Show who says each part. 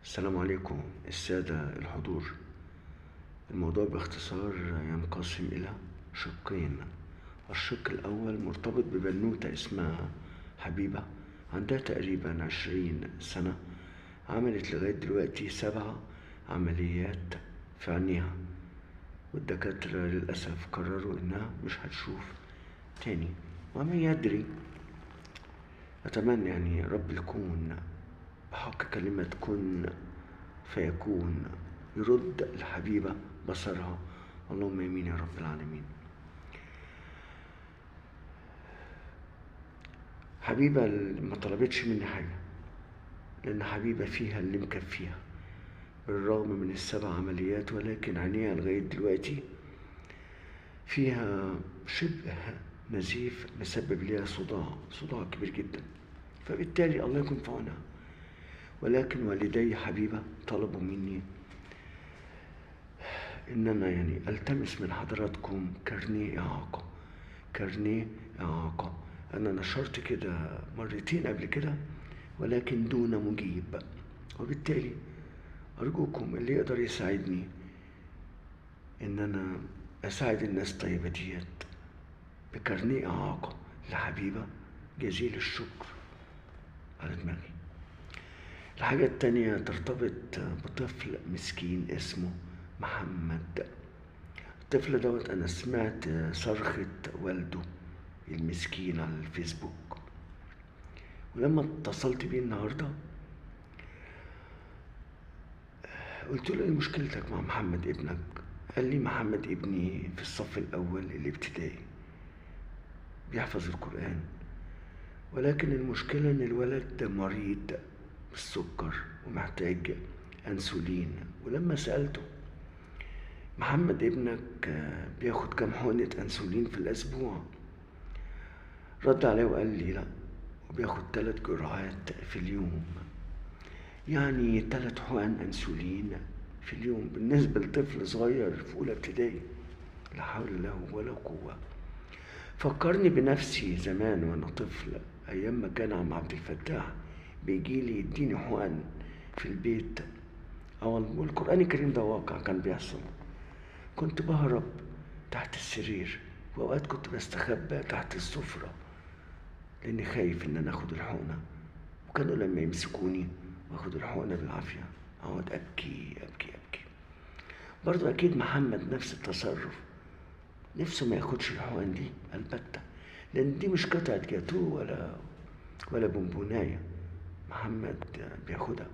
Speaker 1: السلام عليكم السادة الحضور. الموضوع باختصار ينقسم إلى شقين. الشق الأول مرتبط ببنوتة اسمها حبيبة، عندها تقريبا 20 سنة، عملت لغاية دلوقتي 7 عمليات في عينيها، والدكاترة للأسف قرروا إنها مش هتشوف تاني. ومن يدري، أتمنى يعني رب الكون بحق كلمة كن فيكون يرد الحبيبة بصرها، اللهم امين يا رب العالمين. حبيبة ما طلبتش مني حاجة، لأن حبيبة فيها اللي مكفيها بالرغم من 7 عمليات، ولكن عينيها لغاية دلوقتي فيها شبه نزيف مسبب ليها صداع كبير جدا، فبالتالي الله يكون في عونها. ولكن والدي حبيبة طلبوا مني إن أنا يعني ألتمس من حضراتكم كارنيه إعاقة. كارنيه إعاقة أنا نشرت كده مرتين قبل كده ولكن دون مجيب، وبالتالي أرجوكم اللي يقدر يساعدني إن أنا أساعد الناس الطيبة ديت بكارنيه إعاقة لحبيبة، جزيل الشكر على دماغي. الحاجة التانية ترتبط بطفل مسكين اسمه محمد. الطفل دوت أنا سمعت صرخة والده المسكين على الفيسبوك، ولما اتصلت بيه النهاردة قلت له ايه مشكلتك مع محمد ابنك؟ قال لي محمد ابني في الصف الأول الابتدائي بيحفظ القرآن، ولكن المشكلة إن الولد ده مريض بالسكر ومحتاج أنسولين. ولما سألته محمد ابنك بياخد كام حقنة أنسولين في الأسبوع؟ رد عليه وقال لي لا، وبياخد 3 جرعات في اليوم، يعني 3 حقن أنسولين في اليوم بالنسبة لطفل صغير في أولى ابتدائي، لا حول له ولا قوة. فكرني بنفسي زمان وأنا طفل، أيام ما كان عم عبد الفتاح بيجيلي يديني حقن في البيت، أو القرآن الكريم ده واقع كان بيحصل. كنت بهرب تحت السرير، وأوقات كنت بستخبى تحت السفرة لأني خايف إن أنا آخد الحقنة، وكانوا لما يمسكوني وآخد الحقنة بالعافية أقعد أبكي أبكي أبكي. برضو أكيد محمد نفس التصرف، نفسه ما ياخدش الحقن دي البتة، لأن دي مش قطعة جاتوه ولا بونبوناية، محمد بياخدها.